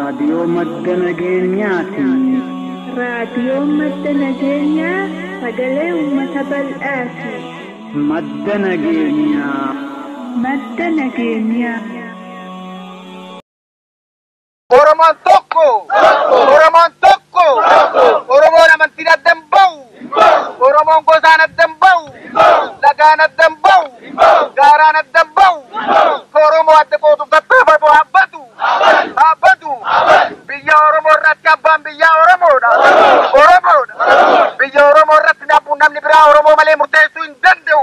Raadiyoo madda nageenyaati. Raadiyoo madda nageenyaa sagalee uummata bal'aati. Madda nageenyaa. Madda nageenyaa. Oromoon tokko! Oromoon tokko! Oromoon amantiin adda hin bahu! Oromoon gosaan adda hin bahu! Lagaan adda hin bahu! Gaaraan adda hin bahu! Oromoo adda qooduuf tattaafatu haabbatu! Haabbatu! Biyya Oromoo irratti abbaan biyyaa Oromoodha! Oromoodha! Biyya Oromoo irratti namni biraa Oromoo malee murteessuu hin danda'u!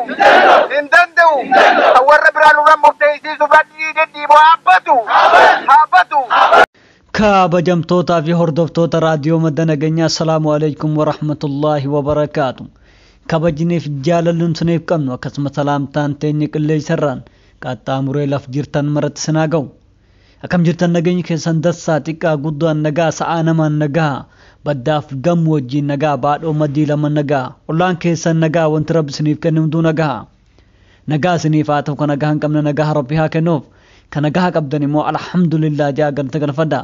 Hin danda'u! Kan warra biraa nurra murteessisuuf dhidhiibu haabbatu! Haabbatu! Kabajamtootaa fi hordoftoota raadiyoo madda nageenyaa, assalaamu alaikum warahmatullaahi wabarakaatu. Kabajniif jaalalluun siniif qabnu akkasuma salaamtaan teenya qilleensarraan qaxxaamuree laf jirtan maratti sinaa ga'u. Akkam jirtan? Nageenyi keessan dassaa xiqqaa guddaan nagaa, sa'aa namaan nagaa, baddaaf gamu wajjiin nagaa, baadhoo maddii lama nagaa, ollaan keessan nagaa, wanti rabbi siniif kenne hunduu nagaa. Nagaa siniif haa ta'u. Kan nagaa hin qabne nagaa rabbi haa kennuuf. Kan nagaa qabdan immoo alhamdulillah jaa galata galfadha.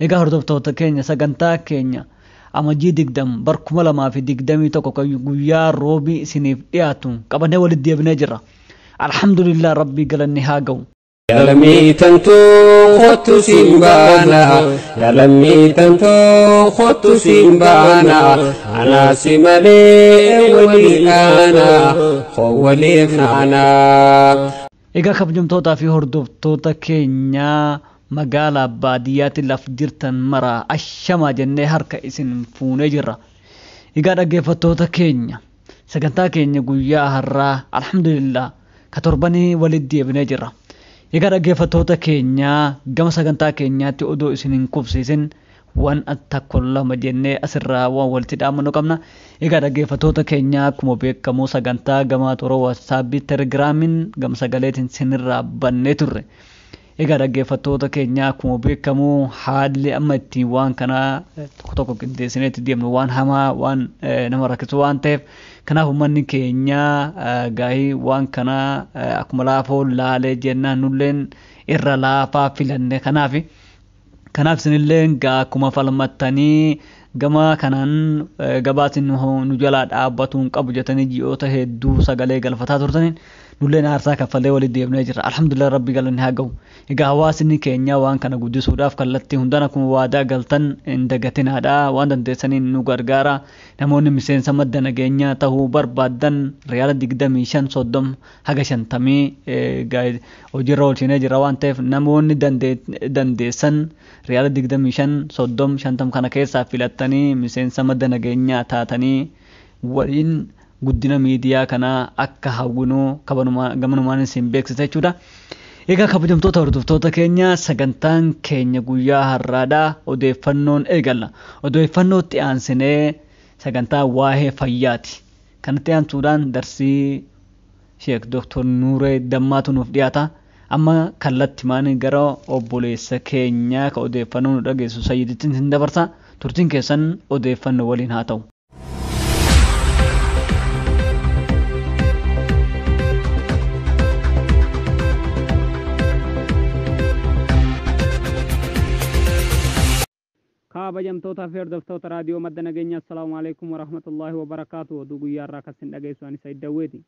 Egaa hordoftoota keenya, sagantaa keenya Amajjii 20 bar 2021 kan guyyaa roobii isiniif dhiyaatu qabannee walitti deebinee jirra. Alhamdulillah, rabbii galanni haa ga'u. Yalammiitantuu kottu siin baana, yalammiitantuu kottu siin baana, anaasi malee walii aana, waliif naana. Egaa kabajamtootaa fi hordoftoota keenya magaalaa baadiyyaatti laf jirtan mara ashamaa jennee harka isin fuunee jirra. Egaa dhaggeeffattoota keenya, sagantaa keenya guyyaa har'aa alhamdulillah ka torbanii walitti deebinee jirra. Egaa dhaggeeffattoota keenya, gama sagantaa keenyaatti odoo isin hin qubsiisin waan tokko lama jennee asirraa waan walitti dhaamannu qabna. Egaa dhaggeeffattoota keenya, akkuma beekamu sagantaa gama toora WhatsAppii, Telegramiin gama sagaleetiin sinirraa bannee turre. Egaa dhaggeeffattoota keenya, akkuma beekamu haalli amma ittiin waan kana tokko tokko qindeessinee itti deemnu waan hamaa, waan nama rakkisu waan ta'eef, kanaaf uummanni keenya gaahii waan kana akkuma laafoo laalee jennaan nulleen irra laafaa filanne. Kanaaf isinillee gaa akkuma falmattanii gama kanaan gabaasin nu jalaa dhaabbatuun hin qabu jettanii ji'oota hedduu sagalee galfataa turtaniin nulleen aarsaa kaffallee walitti deemnee jirra. Alhamdulillah, rabbi galanni haa ga'u. Egaa hawaasni keenya waan kana guddisuudhaaf kallattii hundaan akkuma waadaa galtan hin dagatinaadha. Waan dandeessaniin nu gargaara. Namoonni miseensa madda nageenyaa ta'uu barbaaddan riyaala 25, 30 haga 50 hojiirra oolchinee jira waan ta'eef, namoonni dandeessan riyaala 25, 30, 50 kana keessaa filattanii miseensa madda nageenyaa taatanii waliin guddina miidiyaa kanaa akka hawwinuu gamanumaan isin beeksisa jechuudha. Egaa kabajamtoota hordoftoota keenya, sagantaan keenya guyyaa har'aadha odeeffannoon eegalla. Odeeffannootti aansinee sagantaa waa'ee fayyaati. Kanatti aansuudhaan darsii Sheek Dr. Nuuree Dammaatu nuuf dhiyaata. Amma kallattimaan gara obboleessa keenyaa ka odeeffannoo nu dhageessu Sayyidittiin isin dabarsa. Turtiin keessan odeeffannoo waliin haa ta'u. Kabajamtootaa fi hordoftoota raadiyoo madda nageenyaa, assalaamu alaikum warahmatullaahi wabarakaatu. Oduu guyyaa irraa kan isin dhageessu ani Said Dawweeti.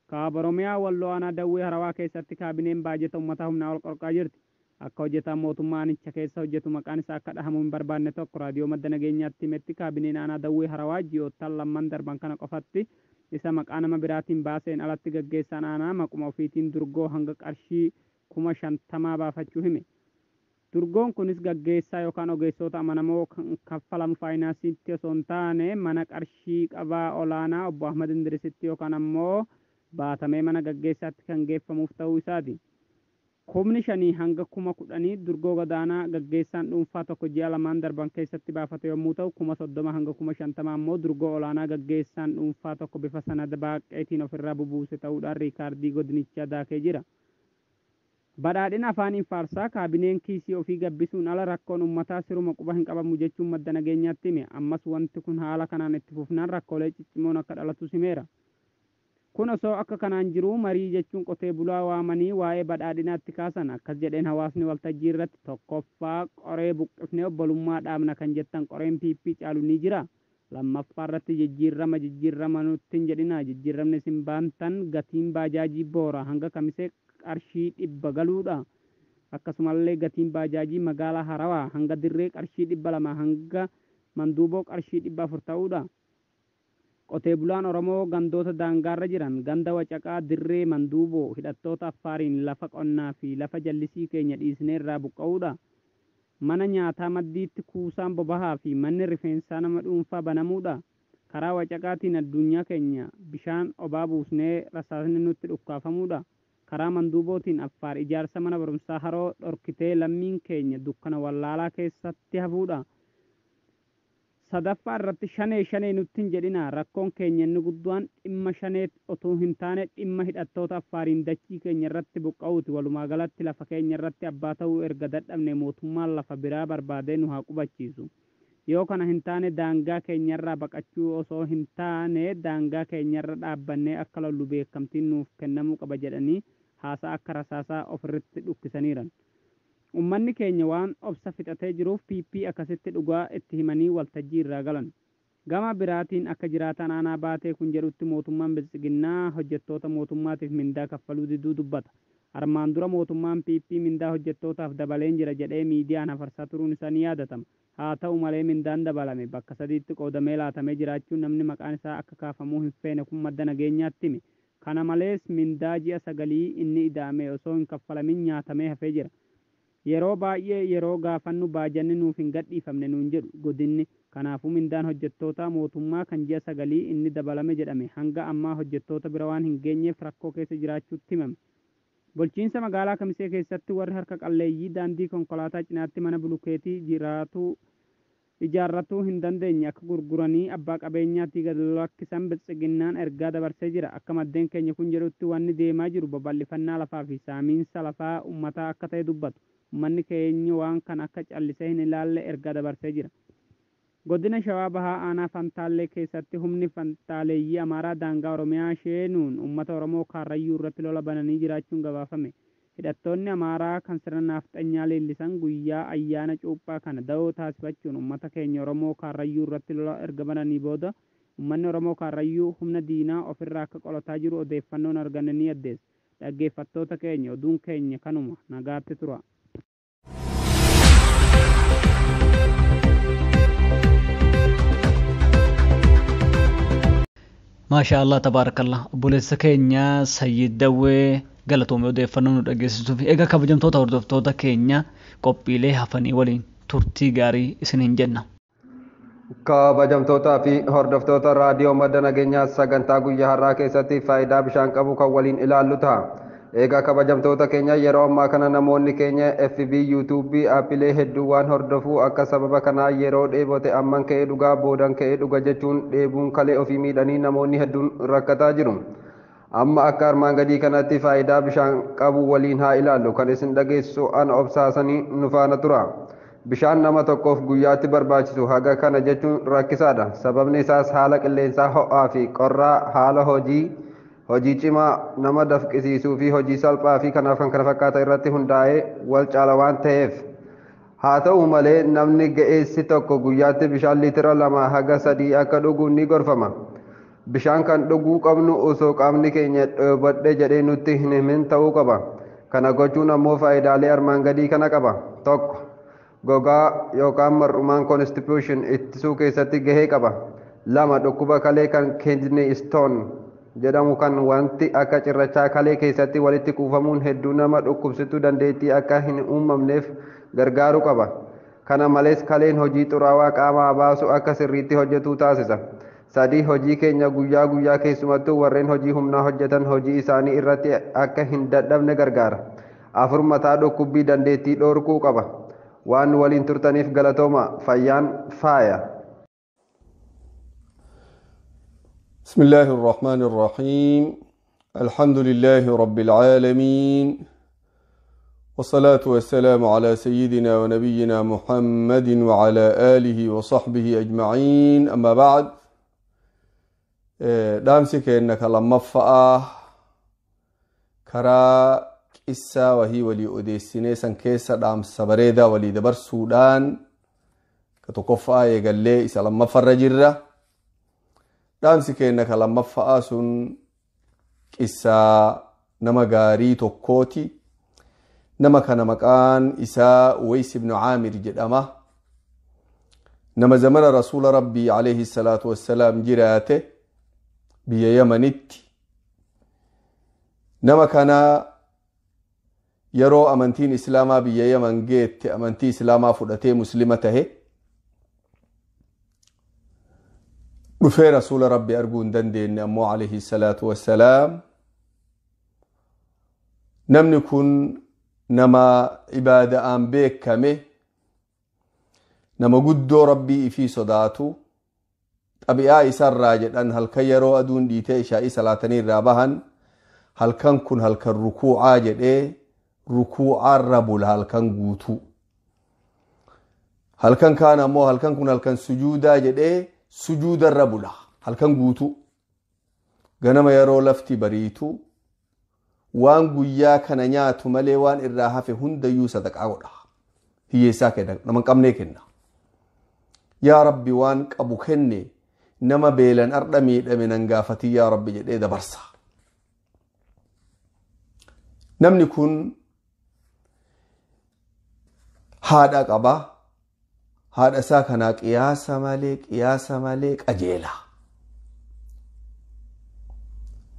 Kaaba Oromiyaa, Walloo, aanaa Dawwee Harawaa keessatti kaabineen baajeta uummataa humnaa ol qorqaa jirti. Akka hojjetaan mootummaa aanicha keessa hojjetu maqaan isaa akka dhahamu hin barbaanne tokko raadiyoo madda nageenyaatti himetti, kaabineen aanaa Dawwee Harawaa ji'oottan lamman darban kana qofatti isa maqaa nama biraatiin baaseen alatti gaggeessaan aanaa maquma ofiitiin durgoo hanga qarshii 50,000 baafachuu hime. Durgoon kunis gaggeessaa yookaan ogeessota amanamoo kan kaffalamu faayinaansiitti osoo hin taane mana qarshii qabaa olaanaa obbo Ahmad Indirisitti yookaan ammoo baatamee mana gaggeessaatti kan geeffamuuf ta'uu isaati. 5,000 hanga 10,000 durgoo gadaanaa gaggeessaan dhuunfaa tokko ji'a lamaan darban keessatti baafate yommuu ta'u, 30,000 hanga 50,000 ammoo durgoo olaanaa gaggeessaan dhuunfaa tokko bifa sanada baaqeetiin ofirraa bubuuse ta'uudhaan riikaardii godinichaa daakee jira. Badhaadhina afaaniin faarsaa kaabineen kiisii ofii gabbisuun ala rakkoon uummataa siruma quba hin qabamu jechuun madda nageenyaatti hime. Ammas wanti kun haala kanaan itti fufnaan rakkoolee ciccimoon akka dhalatus himeera. Kun osoo akka kanaan jiruu marii jechuun qotee bulaa waamanii waa'ee badhaadhinaatti kaasan. Akkas jedheen hawaasni waltajjii irratti: tokkoffaa, qoree buqqifnee obbolummaa dhaabna kan jettan qoreen PP caalu ni jira. Lammaffaa irratti, jijjiirama jijjiirama nutti hin jedhina, jijjiiramni isin baantan gatiin baajaajii boora hanga Kamisee qarshii 100 galuudha. Akkasumallee gatiin baajaajii magaalaa Harawaa hanga Dirree qarshii 200, hanga Manduuboo qarshii 400 ta'uudha. Qotee bulaan Oromoo gandoota daangaarra jiran, ganda Wacaqaa, Dirree, Manduuboo, hidhattoota Affaariin lafa qonnaa fi lafa jallisii keenya dhiisnee irraa buqqa'uudha. Mana nyaataa maddiitti kuusaan bobahaa fi manni rifeensaa nama dhuunfaa banamuudha. Karaa Wacaqaatiin addunyaa keenya bishaan obaa buusnee rasaasni nutti dhukkaafamuudha. Karaa Manduubootiin Affaar ijaarsa mana barumsaa Haroo dhorkitee lammiin keenya dukkana wallaalaa keessatti hafuudha. Sadaffaa irratti, shanee shanee nutti hin jedhina, rakkoon keenya inni guddaan dhimma shanee otuu hin taane dhimma hidhattoota Affaariin dachii keenya irratti buqqa'uuti. Walumaa galatti lafa keenya irratti abbaa ta'uu erga dadhabne mootummaan lafa biraa barbaadee nu haa qubachiisu. Yoo kana hin taane daangaa keenyarraa baqachuu osoo hin taane daangaa keenyarra dhaabbannee akka lollu beekamtiin nuuf kennamuu qaba jedhanii haasaa akka rasaasaa ofirratti dhukkisaniiran. Ummanni keenya waan obsa fixatee jiruuf PP akkasitti dhugaa itti himanii waltajjii irraa galan. Gama biraatiin akka jiraataan aanaa Baatee kun jedhutti, mootummaan Biltsiginnaa hojjettoota mootummaatiif mindaa kaffaluu diduu dubbata. Armaan dura mootummaan PP mindaa hojjettootaaf dabaleen jira jedhee miidiyaan hafarsaa turuun isaa ni yaadatama. Haa ta'u malee mindaan dabalame bakka sadiitti qoodamee laatamee jiraachuun namni maqaan isaa akka kaafamuu hin feene kun Madda Nageenyaatti hime. Kana malees mindaa ji'a 9 inni ida'ame osoo hin kaffalamin nyaatamee hafee jira. Yeroo baay'ee yeroo gaafannu baajanni nuuf hin gadhiifamne nuun jedhu godinni. Kanaafuu mindaan hojjettoota mootummaa kan ji'a 9 inni dabalame jedhame hanga ammaa hojjettoota bira waan hin geenyeef rakkoo keessa jiraachuutti himame. Bulchiinsa magaalaa Kamisee keessatti warri harka qalleeyyii daandii konkolaataa cinaatti mana bulukeetii jiraatu ijaarratuu hin dandeenye akka gurguranii abbaa qabeenyaatti gad lakkisan Biltsiginnaan ergaa dabarsee jira. Akka maddeen keenya kun jedhutti wanni deemaa jiru babal'ifannaa lafaa fi saamiinsa lafaa uummataa akka ta'e dubbatu. Uummanni keenya waan kana akka callisee hin ilaalle ergaa dabarsee jira. Godina Shawaa Bahaa aanaa Fantaallee keessatti humni Fantaaleeyyii Amaaraa daangaa Oromiyaa sheenuun uummata Oromoo Kaarrayyuu irratti lola bananii jiraachuun gabaafame. Hidhattoonni Amaaraa kan sirna naafxanyaa leellisan guyyaa ayyaana cuuphaa kana da'oo taasifachuun uummata keenya Oromoo Kaarrayyuu irratti lola erga bananii booda uummanni Oromoo Kaarrayyuu humna diinaa ofirraa akka qolataa jiru odeeffannoon arganne ni addeessa. Dhaggeeffattoota keenya, oduun keenya kanuma, nagaatti tura. Maashaa Allah, tabaarakallah, obboleessa keenya Sayyid Dawwee galatoomee odeeffannoo nu dhageessisuuf. Egaa kabajamtoota hordoftoota keenya, qophiilee hafanii waliin turtii gaarii isiniin jenna. Kabajamtootaa fi hordoftoota raadiyoo Madda Nageenyaa, sagantaa guyyaa har'aa keessatti faayidaa bishaan qabu kan waliin ilaallu ta'a. Egaa kabajamtoota keenya, yeroo ammaa kana namoonni keenya FB, YouTube, aappilee hedduu waan hordofuu akka sababa kanaa yeroo dheebote amman ka'ee dhugaa, boodan ka'ee dhuga jechuun dheebuun kalee ofii miidhanii namoonni hedduun rakkataa jiru. Amma akka armaan gadii kanatti faayidaa bishaan qabu waliin haa ilaallu. Kan isin dhageessisu ana obsaasanii nu faana tura. Bishaan nama tokkoof guyyaatti barbaachisu haga kana jechuun rakkisaadha. Sababni isaas haala qilleensaa ho'aa fi qorraa, haala hojii, hojii cimaa nama dafqisiisuu fi hojii salphaa fi kanaaf kan kana fakkaatan irratti hundaa'ee wal caala waan ta'eef. Haa ta'u malee namni ga'eessi tokko guyyaatti bishaan liitira 2 haga 3 akka dhugu ni gorfama. Bishaan kan dhuguu qabnu osoo qaamni keenya dheebodhe jedhee nutti hin himin ta'uu qaba. Kana gochuun ammoo faayidaalee armaan gadii kana qaba. Tokko, gogaa yookaan mar'umaan constipation ittisuu keessatti gahee qaba. Lama, dhukkuba kalee kan kidney stone jedhamu kan wanti akka cirrachaa kalee keessatti walitti kuufamuun hedduu nama dhukkubsituu dandeettii akka hin uumamneef gargaaruu qaba. Kana malees kaleen hojii xuraawaa qaamaa baasu akka sirriitti hojjetu taasisa. Sadii, hojii keenya guyyaa guyyaa, keessumattuu warreen hojii humnaa hojjetan, hojii isaanii irratti akka hin dadhabne gargaara. Afur, mataa dhukkubbii dandeettii dhoorkuu qaba. Waan waliin turtaniif galatooma. Fayyaan faaya. بسم الله الرحمن الرحيم، الحمد لله رب العالمين، والصلاة والسلام على سيدنا ونبينا محمد وعلى آله وصحبه أجمعين، أما بعد. Dhaamsi keenna ka lammaffa'aa karaa qissaa wahii walii odeessinee san keessa dhaamsa bareedaa walii dabarsuudhaan ka tokkoffa'aa eegallee isa lammaffarra jirra. Dhaamsi keenna ka lammaffa'aa sun qissaa nama gaarii tokkooti. Nama kana maqaan isaa Uways ibnu Caamir jedhama. Nama zamana Rasuula Rabbii alayhi salaatu wassalaam jiraate biyya Yamanitti. Nama kana yeroo amantiin Islaamaa biyya Yaman geette amantii Islaamaa fudhatee Muslima tahe. Dhufee Rasuula Rabbii arguu hin dandeenye ammoo alayhi salaatu wassalaam. Namni kun nama ibaada'aan beekame, nama guddoo Rabbii ifii sodaatu. Xabi'aa isarraa jedhan halkan yeroo aduun dhiitee ishaa'ii salaatanii irraa bahan halkan kun halkan rukuucaa jedhee rukuucaarra bula halkan guutuu. Halkan kaan ammoo halkan kun halkan sujuudaa jedhee sujuudarra bula halkan guutuu. Ganama yeroo lafti bariitu waan guyyaa kana nyaatu malee waan irraa hafe hundayyuu sadaqaa godha. Hiyyeessaa kenna, nama hin qabnee kenna. Yaa Rabbi waan qabu kenne nama beelan ardha miidhame nan gaafatii yaa Rabbi jedhee dabarsa. Namni kun haadha qaba. Haadha isaa kanaa qiyaasa malee qiyaasa malee qajeela.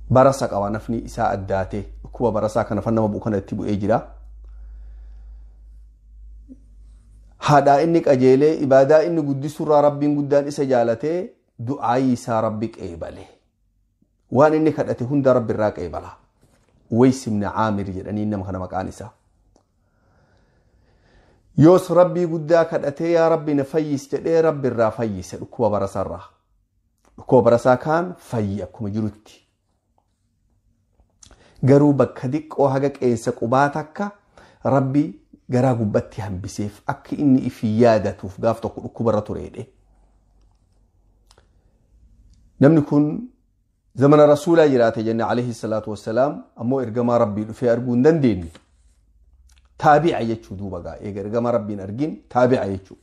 Barasa qaba nafni isaa addaate. Dhukkuba barasaa kana fan nama bu'u kana itti bu'ee jira. Haadhaa inni qajeelee ibaadaa inni guddisurraa Rabbiin guddaan isa jaalatee du'aayii isaa Rabbi qeebale. Waan inni kadhate hunda Rabbi irraa qeebala. Uways ibn Caamir jedhanii nama kana maqaan isaa. Yoos Rabbii guddaa kadhatee yaa Rabbi na fayyis jedhee Rabbi irraa fayyise dhukkuba barasaarraa. Dhukkuba barasaa kaan fayyi akkuma jirutti. Garuu bakka xiqqoo haga qeensa qubaa takka Rabbi garaa gubbatti hambiseef akka inni ifi yaadatuuf gaaf tokko dhukkubarra tureedhe. Namni kun zamana Rasuulaa jiraate jenne alayhi salaatu wassalaam, ammoo ergamaa Rabbii dhufee arguu hin dandeenye. Taabi'a jechuu duuba gaa eega ergamaa Rabbiin argin taabi'a jechuu.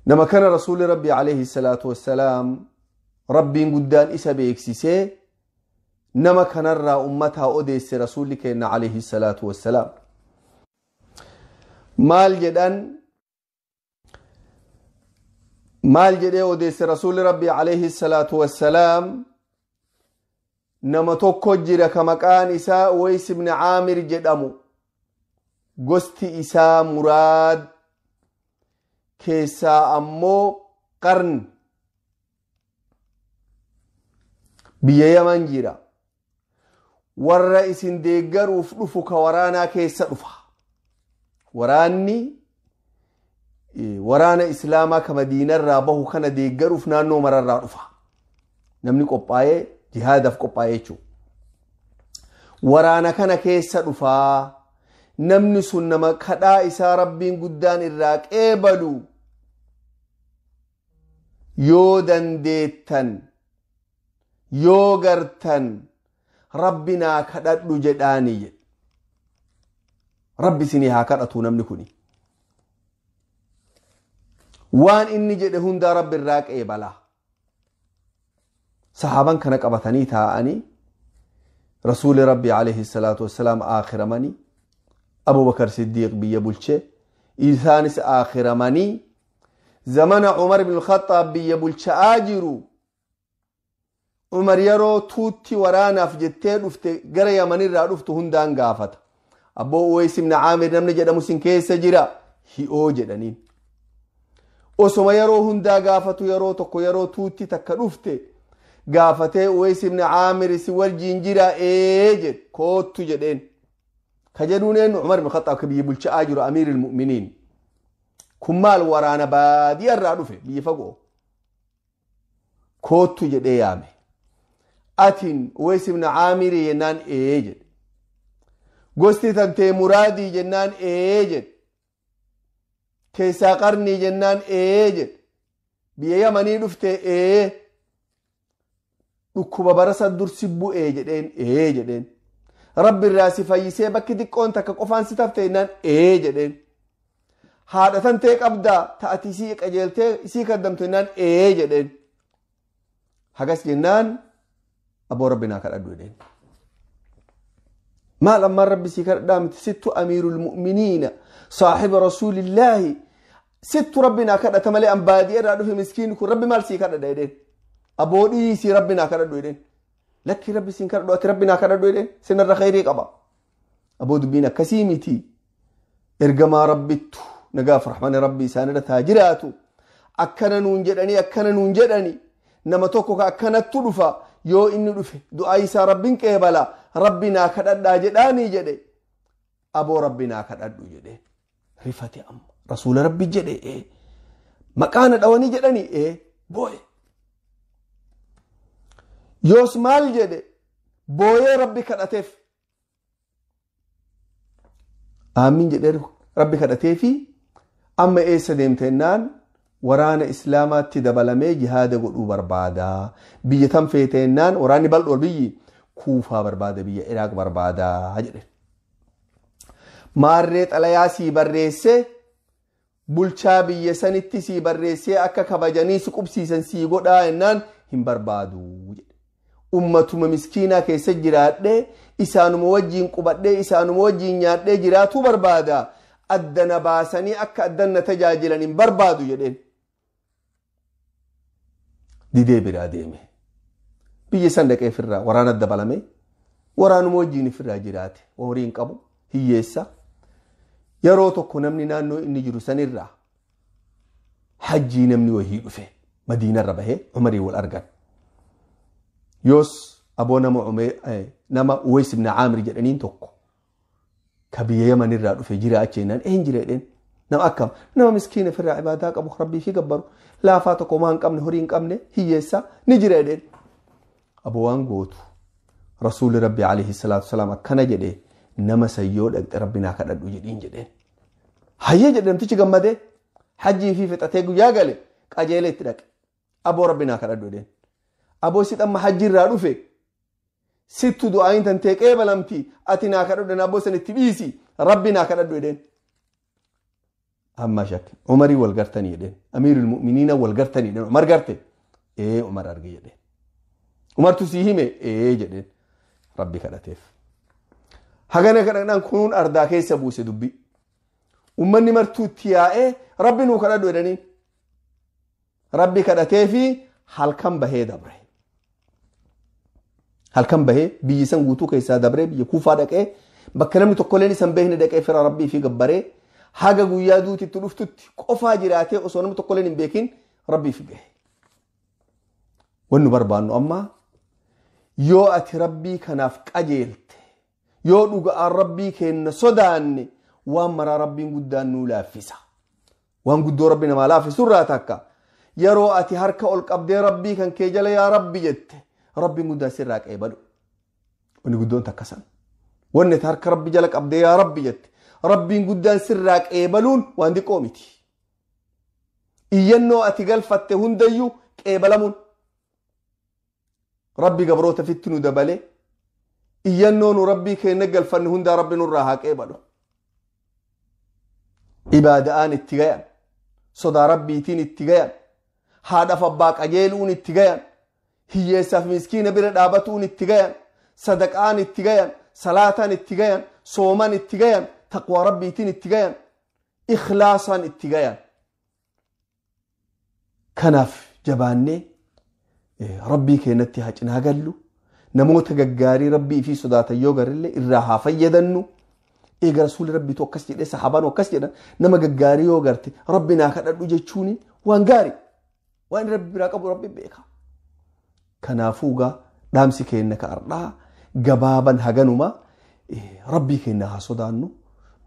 Nama kana Rasuulli Rabbii alayhi salaatu wassalaam Rabbiin guddaan isa beeksisee nama kanarraa ummataa odeesse Rasuulli keenna alayhi salaatu wassalaam. Maal jedhan? Maal jedhee odeesse Rasuulli Rabbii alayhi salaatu wassalaam? Nama tokko jira ka maqaan isaa Uways ibn Caamir jedhamu. Gosti isaa Muraad keessaa ammoo Qarn biyya Yaman jira. Warra isin deeggaruuf dhufu ka waraanaa keessa dhufa. Waraanni waraana Islaamaa ka Madiinarraa bahu kana deeggaruuf naannoo mararraa dhufa. Namni qophaa'ee jihaadaaf qophaa'ee jechuudha. Waraana kana keessa dhufaa. Namni sun nama kadhaa isaa Rabbiin guddaan irraa qeebalu. Yoo dandeettan yoo gartan Rabbi naa kadhadhu jedhaani jedhe. Rabbi isinii haa kadhatu namni kuni. Waan inni jedhe hundaa Rabbi irraa qeebala. Sahaaban kana qabatanii taa'anii Rasuulli Rabbi alayhi salaatu wassalaam aakiramanii Abubakar Siddiiq biyya bulchee isaanis aakiramanii zamana Umar ibn Khattaab biyya bulcha'aa jiru. Umar yeroo tuutti waraanaaf jettee dhufte gara Yamanirraa dhuftu hundaan gaafata. Abboo Uways ibn Caamir namni jedhamu sin keessa jira hi'oo jedhaniin. Osoma yeroo hundaa gaafatu yeroo tokko yeroo tuutti takka dhufte gaafatee Uways ibn Caamir si wajjin jira ee jedhe koottu jedheen. Ka jedhuun eenyu? Umar ibn Khattaab ka biyya bulcha'aa jiru amiiril mu'miniin. Kun maal waraana baadiyyaarraa dhufe biyya fagoo. Koottu jedhee yaame. Atiin Uways ibn Caamir jennaan ee jedhe. Gosti tantee Muraadii jennaan ee jedhe. Keessaa Qarnii jennaan ee jedhe. Biyya Yamanii dhufte ee. Dhukkuba barasa dursi bu'ee jedheen ee jedheen. Rabbi irraa si fayyisee bakki xiqqoon takka qofaan si tafte jennaan ee jedheen. Haadha tan ta'e qabdaa ta'ati isii qajeeltee isii kaddamtu jennaan ee jedheen. Hagas jennaan aboo rabbi naa kadhadhu jedheen. Maal ammaan rabbi sii kadhadhaa miti sittu amiirul mu'miniina saahiba rasuulillaahi sittu rabbi naa kadhata malee an baadiyyaa irraa dhufe miskiinni kun rabbi maal sii kadhadha jedheen. Aboo dhiisii rabbi naa kadhadhu jedheen. Lakki rabbi siin kadhadhu ati rabbi naa kadhadhu jedheen sinarra khayrii qaba. Aboo dubbiin akkasii miti. Ergamaa rabbittu nagaaf rahmani rabbi isaanirra taa jiraatu. Akkana nuun jedhanii akkana nuun jedhani nama tokko ka akkanattu dhufa yoo inni dhufe du'aa isaa rabbiin qeebala rabbi naa kadhadhaa jedhaanii jedhe. Aboo rabbi naa kadhadhu jedhe. Rifate amma rasuula rabbi jedhe ee maqaana dhawanii jedhanii ee boo'e. Yoos maal jedhe booyee rabbi kadhateef. Aamin jedhee rabbi kadhateefi amma eessa deemtennaan waraana islaamaatti dabalamee jihaada godhuu barbaada. Biyya tan feeteennaan waraanni bal'oo biyyi Kuufaa barbaada biyya Iraaq barbaada jedhe. Maarree xalayaa sii barreessee bulchaa biyya sanitti sii barreessee akka kabajanii si qubsiisan sii godhaa jennaan hin barbaadu jedhe. Ummatuma miskiinaa keessa jiraadhee isaanuma wajjiin qubadhee isaanuma wajjiin nyaadhee jiraatuu barbaada. Addana baasanii akka addanna tajaajilan hin barbaadu jedheen. Didee biraa deeme. Biyya san dhaqee ofirraa waraana dabalame waraanuma wajjiin ofirraa jiraate horii hin qabu hiyyeessa. Yeroo tokko namni naannoo inni jiru sanirraa hajjii namni wahii dhufe Madiinarra bahee Umarii wal argan. Yoos aboo nama Uweys ibn Aamir jedhaniin tokko ka biyya Yamanirraa dhufe jira achi jennaan een jira jedheen. Nama akkam nama miskiina ofirraa ibaadaa qabu rabbii fi gabbaru laafaa tokko maa hin qabne horii hin qabne hiyyeessa ni jira jedheen. Aboo waan gootu rasuulli rabbi alayhi salaatu wasalaam akkana jedhee nama sayyoo dhaqxe rabbi naa kadhadhu jedhiin jedheen. Hayyee jedhe namtichi gammadee hajjii fi fixatee guyyaa gale qajeelee itti dhaqe. Aboo rabbi naa kadhadhu jedheen. Aboo si xamma hajji irraa dhufe sittu du'aayin tantee qeebalamti ati naa kadhadhu aboo san itti dhiisi rabbi naa kadhadhu jedheen. Amma shakki Umarii wal gartanii jedheen. Amiirul mu'miniina wal gartanii jedheen. Umar garte ee Umar arge jedheen. Umartu sii hime ee jedheen. Rabbi kadhateef. Hagana kadhannaan kunuun ardaa keessa buuse dubbii. Uummanni martuu itti yaa'ee rabbi nuu kadhadhu jedhanii. Rabbi kadhateefi halkan bahee dabre. Halkan bahee biyyi san guutuu keessaa dabree biyya Kuufaa dhaqee bakka namni tokkolleen isan beekne dhaqee fira rabbii fi gabbaree haga guyyaa duutitti dhuftutti qofaa jiraatee osoo namni tokkolleen hin beekin rabbii fi gahe. Wanni barbaannu amma yoo ati rabbii kanaaf qajeelte yoo dhuga'aan rabbii kenna sodaanne waan maraa rabbiin guddaan nuu laaffisa. Waan guddoo rabbi namaa laaffisu irraa takka yeroo ati harka ol qabdee rabbii kan kee jala yaa rabbi jette rabbiin guddaan sirraa qeebalu. Wanni guddoon takka san. Wanni ati harka rabbi jala qabdee yaa rabbi jette rabbiin guddaan sirraa qeebaluun waan xiqqoo miti. Iyyannoo ati galfatte hundayyuu qeebalamuun. Rabbi gabroota fitti nu dabale iyyannoo nu rabbii keenya galfanne hundaa rabbi nurraa haa qeebalu. Ibaada'aan itti gayan, sodaa rabbiitiin itti gayan, haadhaaf abbaa qajeeluun itti gayan, hiyyeessaaf miskiina bira dhaabatuun itti gayan, sadaqaan itti gayan, salaataan itti gayan, sooman itti gayan, taqwaa rabbiitiin itti gayan, ikhlaasaan itti gayan. Kanaaf jabaannee rabbii keenyatti haa cinaa gallu. Namoota gaggaarii rabbii fi sodaatan yoo garillee irraa haa fayyadannu. Eega rasuulli rabbiitu akkas jedhee sahaabaan akkas jedhan nama gaggaarii yoo garte rabbi naa kadhadhu jechuun waan gaarii waan rabbi biraa qabu rabbi beeka. Kanaafuu gaa dhaamsi keenya ka ardhaa gabaaban haganuma rabbii keenya haa sodaannu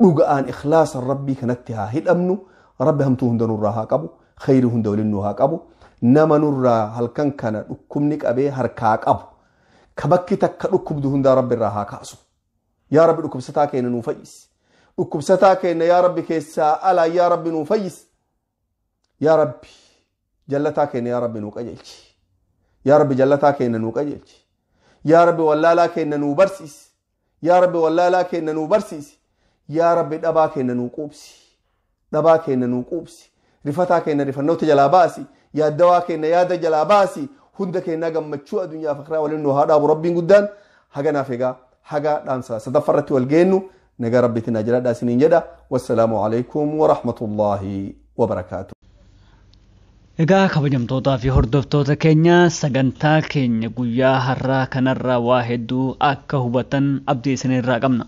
dhuga'aan ikhlaasan rabbii kanatti haa hidhamnu rabbi hamtuu hunda nurraa haa qabu khayrii hunda waliin nu haa qabu nama nurraa halkan kana dhukkubni qabee harkaa qabu ka bakki takka dhukkubdu hundaa rabbi irraa haa kaasu. Yaa Rabbi dhukkubsataa keenya nuu fayyisi. Dhukkubsataa keenya yaa Rabbi keessaa alaa yaa Rabbi nuu fayyisi. Yaa Rabbi jallataa keenya yaa Rabbi nuu qajeelchi. Yaa Rabbi, jallataa keenya nuu qajeelchi. Yaa Rabbi, wallaalaa keenya nuu barsiisi. Yaa Rabbi, wallaalaa keenya nuu barsiisi. Yaa Rabbi, dhabaa keenya nuu quubsi. Dhabaa keenya nuu quubsi. Rifataa keenya rifannoota jalaa baasi. Yaaddawaa keenya yaada jalaa baasi. Hunda keenya gammachuu addunyaa fi akhiraa waliin nu haa dhaabu Rabbiin guddaan. Haganaaf egaa haga dhaamsa sadaffaarratti wal geennu nagaa Rabbiitiin haa jiraadhaa isiniin jedha. Wassalaamu alaikum wa rahmatullaahi wa barakaatu. Egaa kabajamtootaa fi hordoftoota keenya, sagantaa keenya guyyaa har'aa kanarraa waa hedduu akka hubatan abdii isinirraa qabna.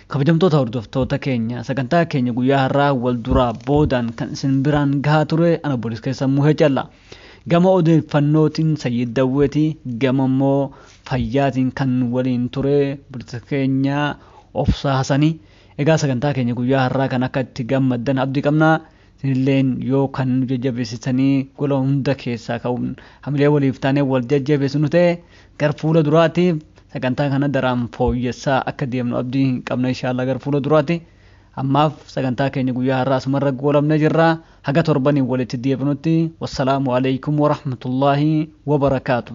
Kabajamtoota hordoftoota keenya, sagantaa keenya guyyaa har'aa wal duraa boodaan kan isin biraan gahaa ture ana Bolis keessa Muhee Calla. Gama odeeffannootiin Sayyid Dawweeti, gama immoo fayyaatiin kan waliin ture bulcha keenya Obsaa Hasanii. Egaa sagantaa keenya guyyaa har'aa kan akka itti gammaddan abdii qabna. Isinilleen yoo kan nu jajjabeessitanii gola hunda keessaa ka'uun hamilee waliif taanee wal jajjabeessinu ta'e, gara fuula duraatiif sagantaa kana daraan fooyyessaa akka deemnu abdii qabna, inshaallah, gara fuula duraati. Ammaaf sagantaa keenya guyyaa har'aa asumarra goolabnee jirra. Haga torbaniin walitti deebinutti, wassalaamu alaikum warahmatullaahi wabarakaatu.